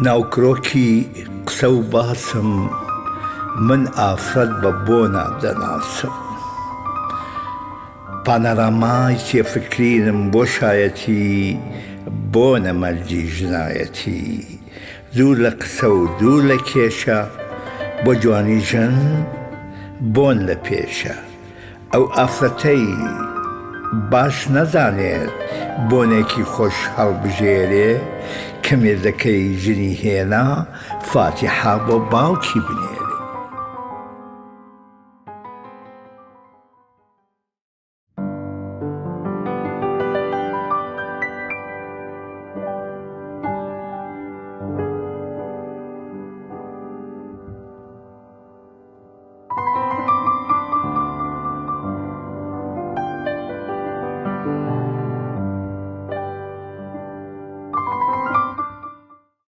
ناوکرۆکی قسە و باسم من ئافرەت بە بۆنا دەناسم. پانارامای تێفکرینم بۆ شایەتی بۆنە مەرجی ژنایەتی. دوور لە قسە و دوور لە کێشە بۆ جوانی ژن بۆن لە پێشە. ئەو ئافرەتەی باش نەزانێت بۆنێکی خۆش هەڵبژێرێ کە مێردەکەی ژنی هێنا فاتیحا بۆ باوکی بنێرێ.